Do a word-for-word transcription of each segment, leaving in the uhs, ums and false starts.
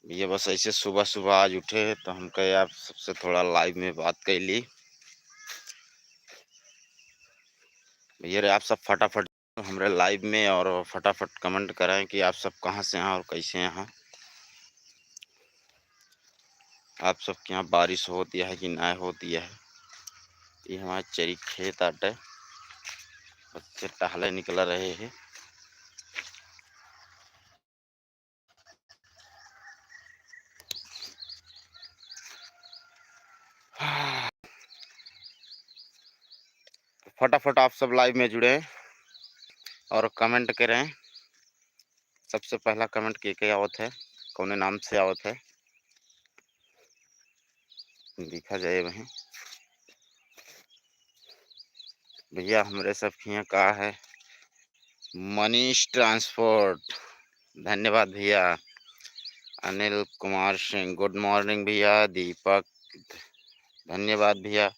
भैया बस ऐसे सुबह सुबह आज उठे हैं, तो हम कहे आप सबसे थोड़ा लाइव में बात कर ली। भैया रे, आप सब फटाफट हमरे लाइव में और फटाफट कमेंट करें कि आप सब कहाँ से हैं और कैसे हैं। आप सबके यहाँ बारिश होती है कि ना होती है? ये हमारे चरी खेत आटे, बच्चे टहले निकल रहे हैं। फटाफट आप सब लाइव में जुड़े और कमेंट करें। सबसे पहला कमेंट के के आवत है, कौने नाम से आवत है, देखा जाए वहीं। भैया हमरे सब खिया का है, मनीष ट्रांसपोर्ट, धन्यवाद भैया। अनिल कुमार सिंह, गुड मॉर्निंग भैया। दीपक, धन्यवाद भैया।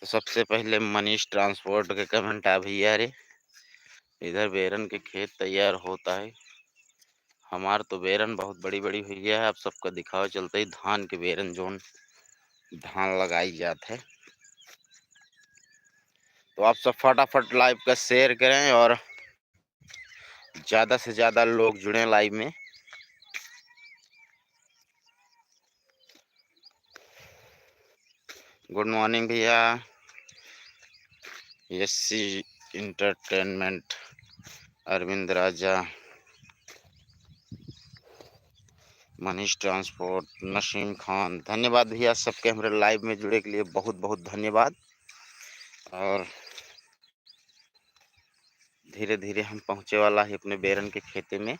तो सबसे पहले मनीष ट्रांसपोर्ट के कमेंट आ भैया रे, इधर बेरन के खेत तैयार होता है। हमार तो बेरन बहुत बड़ी बड़ी हुई है। आप सबका दिखावे चलते ही धान के बेरन जोन धान लगाई जात है। तो आप सब फटाफट लाइव का शेयर करें और ज़्यादा से ज़्यादा लोग जुड़ें लाइव में। गुड मॉर्निंग भैया। एससी एंटरटेनमेंट, अरविंद राजा, मनीष ट्रांसपोर्ट, नसीम खान, धन्यवाद भैया सबके हमरे लाइव में जुड़े के लिए, बहुत बहुत धन्यवाद। और धीरे धीरे हम पहुँचे वाला है अपने बेरन के खेते में।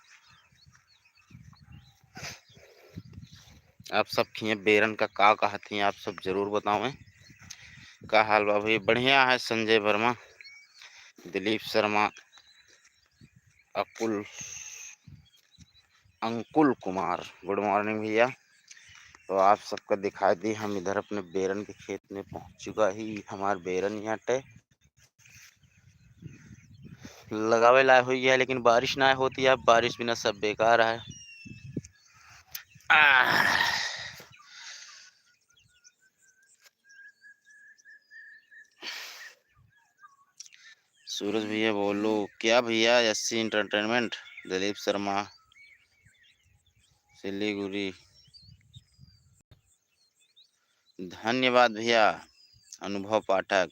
आप सब खिए बेरन का का कहत हैं, आप सब जरूर बतावें। का हाल बा भाई? बढ़िया है संजय वर्मा, दिलीप शर्मा, अकुल, अंकुल कुमार, गुड मॉर्निंग भैया। तो आप सबका दिखाई दी, हम इधर अपने बेरन के खेत में पहुँच चुका ही। हमार बेरन यहाँ टे लगावे लायक हो गया है, लेकिन बारिश ना होती है। बारिश बिना सब बेकार है। आह। सूरज भैया बोलो क्या भैया? एससी एंटरटेनमेंट, दिलीप शर्मा, सिलीगुड़ी। धन्यवाद भैया अनुभव पाठक।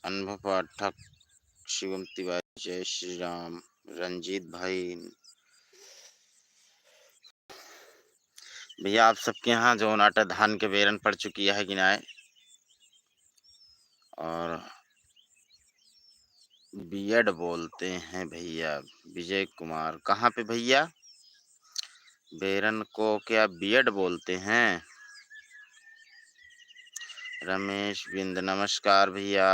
अनुभव पाठक, शिवम तिवारी, जय श्री राम, रंजीत भाई। भैया आप सबके यहाँ जो नाटा धान के बेरन पड़ चुकी है कि नाय? और बियड बोलते हैं भैया। विजय कुमार, कहाँ पे भैया? बेरन को क्या बियड बोलते हैं? रमेश बिंद, नमस्कार भैया।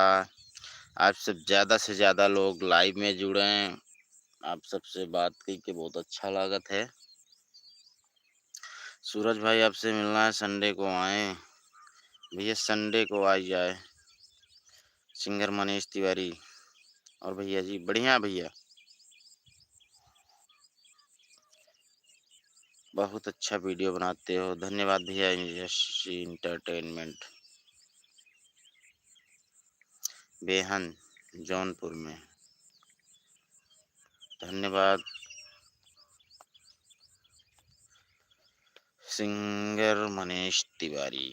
आप सब ज़्यादा से ज़्यादा लोग लाइव में जुड़ें। आप सबसे बात कई के बहुत अच्छा लागत है। सूरज भाई, आपसे मिलना है, संडे को आएँ। भैया, संडे को आ जाए। सिंगर मनीष तिवारी। और भैया जी, बढ़िया भैया, बहुत अच्छा वीडियो बनाते हो। धन्यवाद भैया, एससी एंटरटेनमेंट, बेहन, जौनपुर में। धन्यवाद। सिंगर मनीष तिवारी,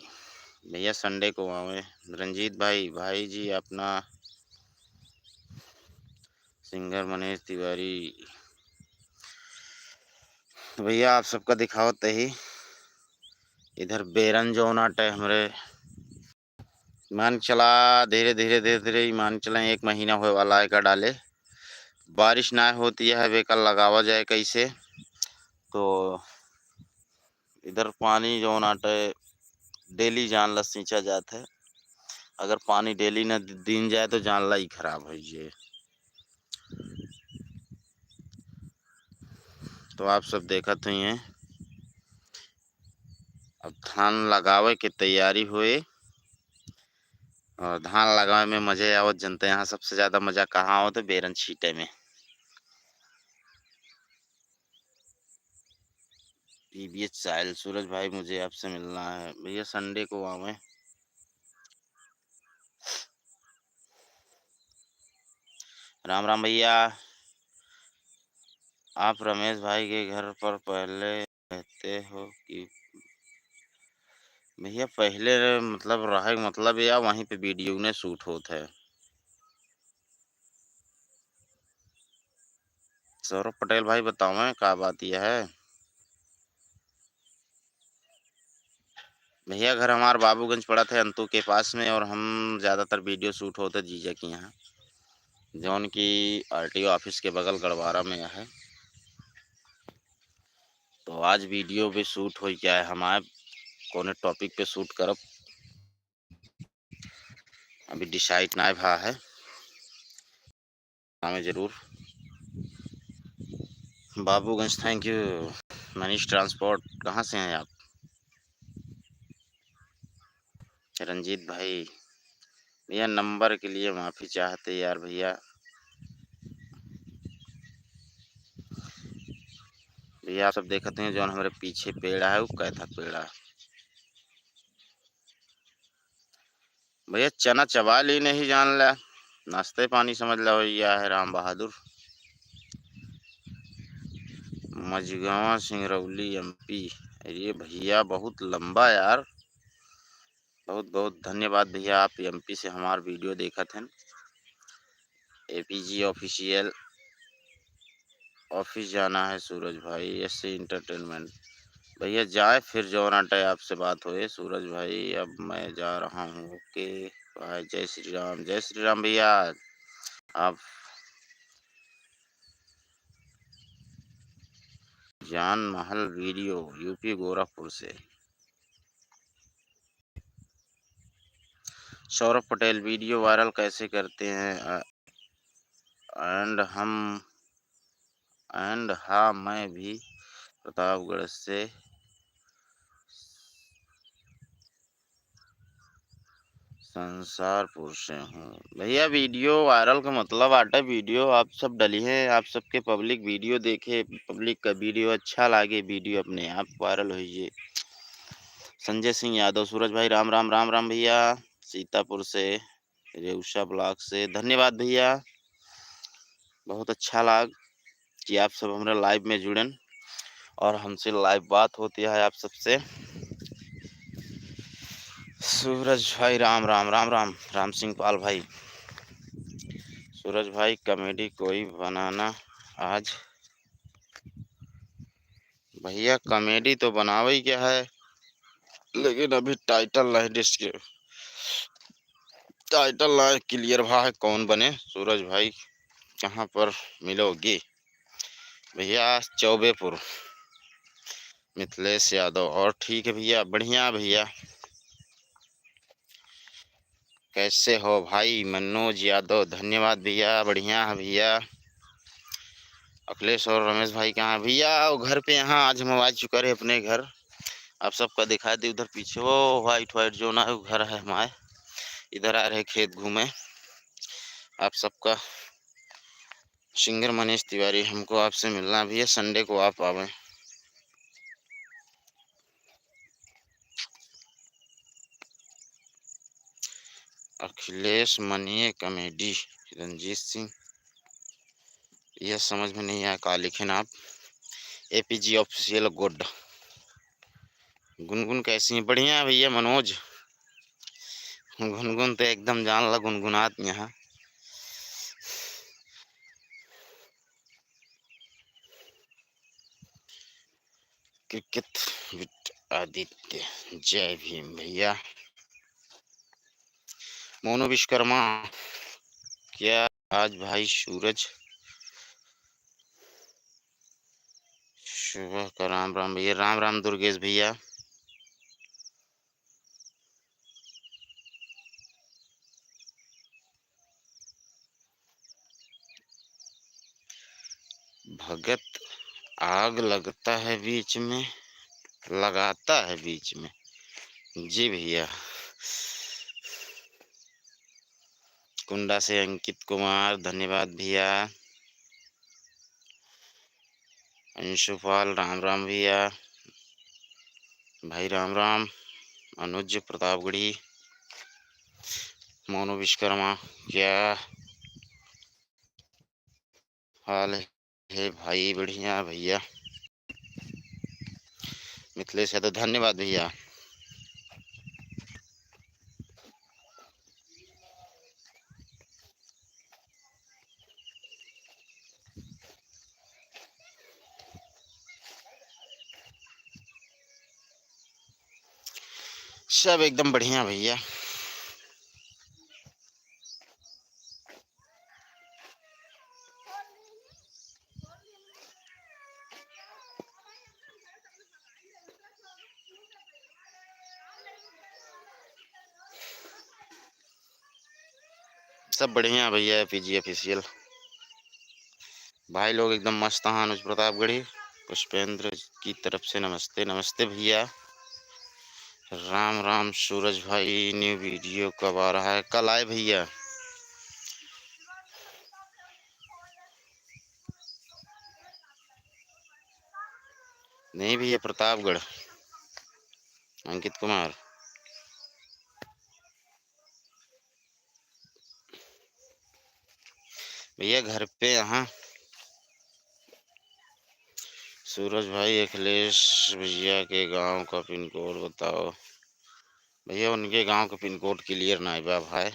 भैया संडे को आवे। रंजीत भाई, भाई जी अपना सिंगर मनीष तिवारी। भैया आप सबका दिखावत ही, इधर बेरन जौन आटे हमरे मान चला, धीरे, धीरे, धीरे, धीरे, मान चला, एक महीना होए वाला है एका डाले। बारिश ना होती है, अब एका लगावा जाए कैसे? तो इधर पानी जौन आटे, डेली जान ला सींचा जात है। अगर पानी डेली न दीन जाए, तो जान ला ही खराब हो जाए। तो आप सब देखत हुई हैं, अब धान लगावे के तैयारी होए। और धान लगावे में मजे आवत, जनते यहाँ सबसे ज्यादा मजा कहाँ आवत है? बेरन छीटे में। पीबीएच साहिल, सूरज भाई, मुझे आपसे मिलना है। भैया, संडे को आवे। राम राम भैया। आप रमेश भाई के घर पर पहले रहते हो कि? भैया, पहले मतलब रहे, मतलब या वहीं पे वीडियो ने शूट होत है। सौरभ पटेल भाई, बतावें का बात यह है? भैया, घर हमार बाबूगंज पड़त है अंतू के पास में, और हम ज्यादातर वीडियो शूट होते जीजा के यहाँ, जौन की आरटीओ ऑफिस के बगल गड़वारा में है। तो आज वीडियो भी शूट हो क्या है, हम आए कौने टॉपिक पे शूट करब, अभी डिसाइड ना भा है। हमें जरूर। Babuganj, thank you. Manish transport, कहाँ से हैं आप? रंजीत भाई, भैया, नंबर के लिए माफी चाहते यार भैया। भैया, आप सब देखते हैं, जौन हमारे पीछे पेड़ा है, वो कैथा पेड़ा। भैया, चना चबा ली नहीं जान ला, नाश्ते पानी समझ ला भैया है राम बहादुर। मझगवां सिंगरौली एमपी। अरे भैया, बहुत लंबा यार, बहुत बहुत धन्यवाद भैया, आप एमपी से हमार वीडियो देखत हैं। एपीजी ऑफिशियल ऑफिस जाना है सूरज भाई, एससी एंटरटेनमेंट। भैया जाए, फिर जौन आटे आपसे बात होए सूरज भाई, अब मैं जा रहा हूँ। ओके, बाय, जय श्री राम, जय श्री राम भैया। आप जान महल वीडियो, यूपी गोरखपुर से। सौरभ पटेल, वीडियो वायरल कैसे करते हैं? अ, एंड हम, एंड हाँ, मैं भी प्रतापगढ़ से, संसारपुर से हूँ। भैया, वीडियो वायरल का मतलब आटा वीडियो आप सब डली हैं, आप सबके पब्लिक वीडियो देखे, पब्लिक का वीडियो अच्छा लागे, वीडियो अपने आप वायरल होइए। संजय सिंह यादव, सूरज भाई, राम राम, राम राम भैया, सीतापुर से, रेउसा ब्लॉक से। धन्यवाद भैया, बहुत अच्छा लाग कि आप सब हमरा लाइव में जुड़न और हमसे लाइव बात होती है आप सबसे। सूरज भाई, राम राम, राम राम, राम सिंह पाल भाई। सूरज भाई, कॉमेडी कोई बनाना आज। भैया, कॉमेडी तो बनावे ही क्या है, लेकिन अभी टाइटल नहीं डिस्क्रिप-, टाइटल ना क्लियर भा है कौन बने। सूरज भाई, कहाँ पर मिलोगे? भैया, चौबेपुर, मिथिलेश यादव। और ठीक है भैया, बढ़िया भैया। कैसे हो भाई? मनोज यादव, धन्यवाद भैया, बढ़िया है भैया। अखिलेश और रमेश भाई कहाँ हैं? भैया, वो घर पे, यहाँ आज हम आ चुका रहे अपने घर। आप सबका दिखा दी उधर पीछे, वो व्हाइट व्हाइट जो ना, वो घर है हमारे। इधर आ रहे खेत घूमे। आप सबका सिंगर मनीष तिवारी, हमको आपसे मिलना भी है, संडे को आप आवे। अखिलेश मनिये कॉमेडी, रंजीत सिंह, यह समझ में नहीं आया का लिखे ना आप। APG official good. गुनगुन कैसी हैं? बढ़िया है भैया मनोज। गुनगुन तो एकदम जान ला गुनगुनात यहाँ। क्रिकेट विद आदित्य, जय भीम भैया। मोनू विश्वकर्मा, क्या आज भाई सूरज सुबह का राम राम भैया, राम राम दुर्गेश भैया। भगत आग लगता है बीच में, लगाता है बीच में। जी भैया। गोंडा से अंकित कुमार, धन्यवाद भैया। अंशुपाल, राम राम भैया। भाई राम राम। अनुज प्रतापगढ़ी, मोनू विश्वकर्मा, क्या हाल है भाई? बढ़िया भैया। मिथिलेश यादव, धन्यवाद भैया। सब एकदम बढ़िया भैया। सब बढ़िया भैया, पीजी ऑफिशियल। भाई लोग एकदम मस्त हैं। अनुज प्रतापगढ़ी, पुष्पेंद्र की तरफ से नमस्ते। नमस्ते भैया। राम राम सूरज भाई, न्यू वीडियो कब आ रहा है? कल आए भैया। नहीं भैया, प्रतापगढ़। अंकित कुमार। भैया घर पे यहाँ। सूरज भाई, अखिलेश भैया के गांव का पिन कोड बताओ। भैया उनके गांव का पिन कोड क्लियर नाई बा भाई।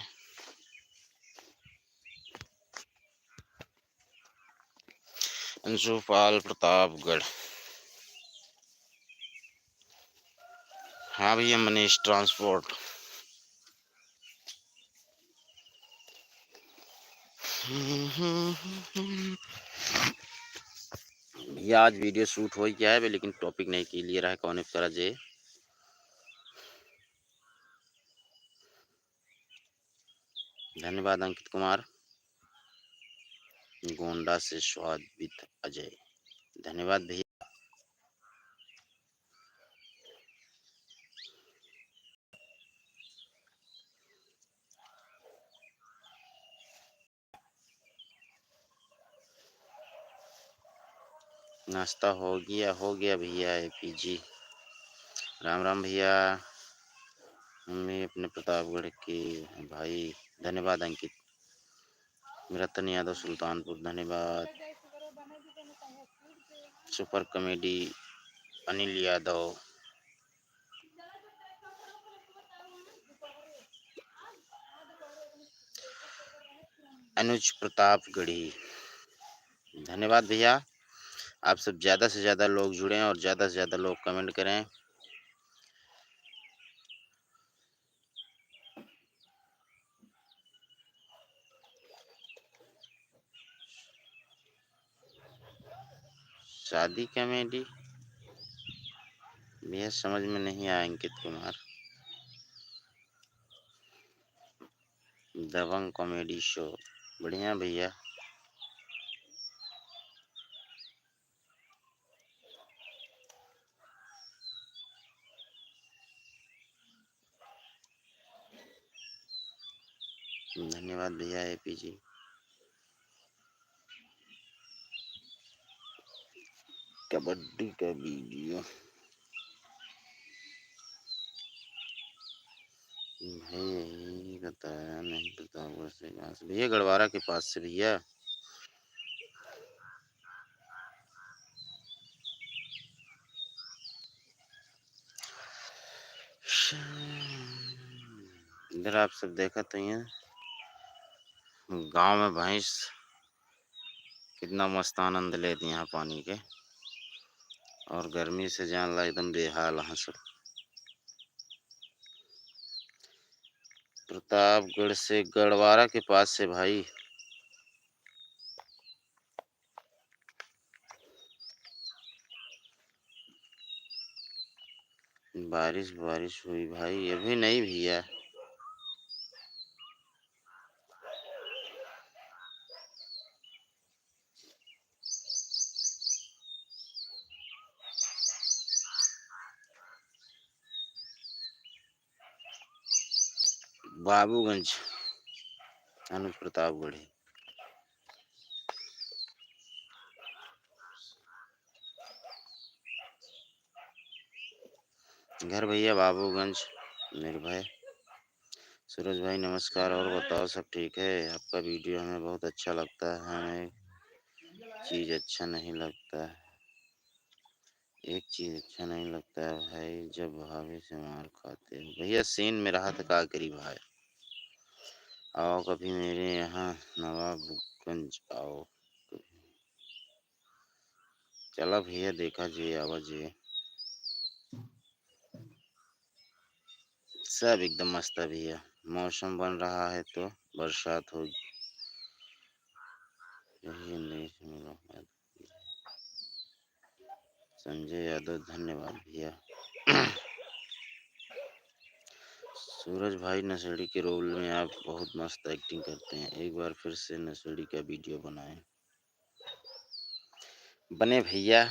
अंशुपाल प्रतापगढ़। हाँ भैया, मनीष ट्रांसपोर्ट। भैया आज वीडियो शूट हो गया है, लेकिन टॉपिक नहीं क्लियर है, कौन तरह जे। धन्यवाद अंकित कुमार, गोंडा से स्वाद विद अजय। धन्यवाद भैया। नाश्ता हो गया, हो गया भैया एपीजी। राम राम भैया, हम भी अपने प्रतापगढ़ के हैं भाई। धन्यवाद अंकित। रतन यादव सुल्तानपुर, धन्यवाद। सुपर कॉमेडी अनिल यादव। अनुज प्रतापगढ़ी, धन्यवाद भैया। आप सब ज़्यादा से ज़्यादा लोग जुड़ें और ज़्यादा से ज़्यादा लोग कमेंट करें। शादी कॉमेडी भैया समझ में नहीं आया अंकित कुमार। दबंग कॉमेडी शो बढ़िया भैया। धन्यवाद भैया एपीजी। कबड्डी का वीडियो। भाई यही बताया नहीं प्रतापगढ़ से कहाँ से भैया? गड़वारा के पास से भैया। इधर आप सब देखत हैं गाँव में भैंस कितना मस्त आनंद लेती हैं पानी के, और गर्मी से जान ला एकदम बेहाल हैं सब। प्रतापगढ़ से गड़वारा के पास से भाई। बारिश, बारिश हुई भाई, अभी नहीं भैया। बाबूगंज। अनुज प्रतापगढ़ी। घर भैया बाबूगंज निर्भय। सूरज भाई नमस्कार, और बताओ सब ठीक है? आपका वीडियो हमें बहुत अच्छा लगता है, हमें चीज़ अच्छा नहीं लगता है, एक चीज़ अच्छा नहीं लगता है भाई, जब भाभी से मार खाते हो। भैया सीन में रहा था, का करी भाई, आओ कभी मेरे यहाँ नवाबगंज आओ। चला भैया, देखा जे, आवा जे। सब एकदम मस्त है भैया, मौसम बन रहा है तो बरसात होगी। यही जिंदगी से मिलो। संजय यादव, धन्यवाद भैया। सूरज भाई नशेड़ी के रोल में आप बहुत मस्त एक्टिंग करते हैं, एक बार फिर से नशेड़ी का वीडियो बनाएं। बने भैया,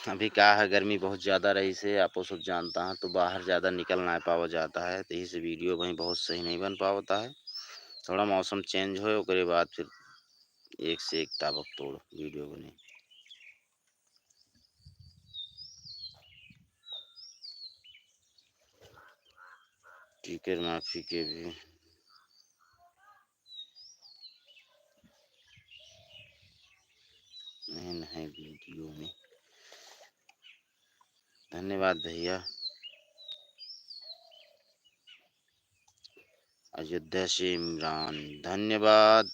अभी का है, गर्मी बहुत ज़्यादा रही से, आपो सब जानता है, तो बाहर ज़्यादा निकल ना पावा जाता है, तो इस वीडियो भाई बहुत सही नहीं बन पावता है। थोड़ा मौसम चेंज होए, ओकरे बाद फिर एक से एक ताबक तोड़ वीडियो बने। टिकट माफी के भी मेन है वीडियो में। धन्यवाद भैया। अयोध्या से इमरान, धन्यवाद।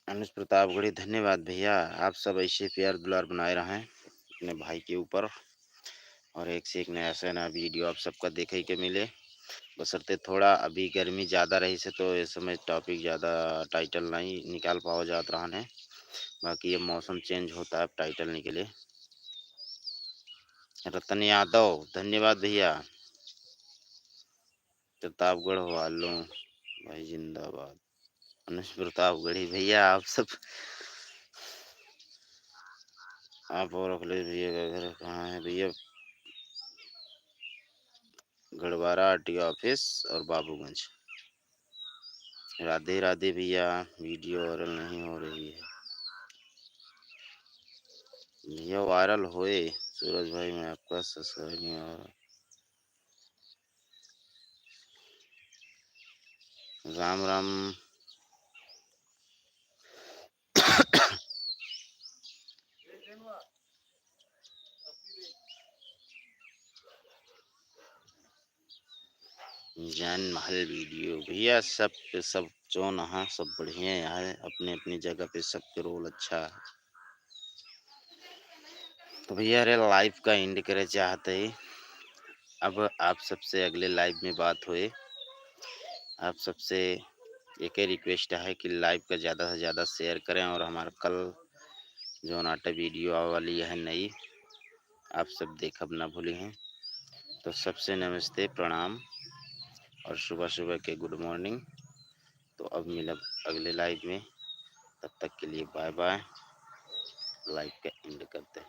अनुज प्रतापगढ़ी, धन्यवाद भैया, आप सब ऐसे प्यार दुलार बनाए रहें अपने भाई के ऊपर, और एक से एक नया से नया वीडियो आप सबका देखे के मिले। बशर्ते थोड़ा अभी गर्मी ज़्यादा रही से, तो इस समय टॉपिक ज़्यादा टाइटल नहीं निकाल पावा जात रहन है, बाकी ये मौसम चेंज होता है, अब टाइटल निकले। रतन यादव, धन्यवाद भैया। प्रतापगढ़ वालों भाई जिंदाबाद। अनुज प्रतापगढ़ी भैया, आप सब, आप और अखिलेश भैया का घर कहाँ है भैया? गढ़वारा आरटीओ ऑफिस और बाबूगंज। राधे राधे भैया, वीडियो वायरल नहीं हो रही है। भैया वायरल होए सूरज भाई, मैं आपका सब्सक्राइब नहीं हो रहा। राम राम। जैन महल वीडियो भैया, सब पे सब जौन अहा, सब बढ़िया है, अपने अपनी जगह पे सबके रोल अच्छा है। तो भैया, अरे लाइव का एंड करे चाहते ही, अब आप सबसे अगले लाइव में बात होए। आप सबसे एक ही रिक्वेस्ट है कि लाइव का ज़्यादा से ज़्यादा शेयर करें, और हमारा कल जो नाटक वीडियो आवे वाली है नई, आप सब देखब ना भूली हैं। तो सबसे नमस्ते, प्रणाम और सुबह सुबह के गुड मॉर्निंग। तो अब मिलब अगले लाइव में, तब तक के लिए बाय बाय। लाइव का एंड करते हैं।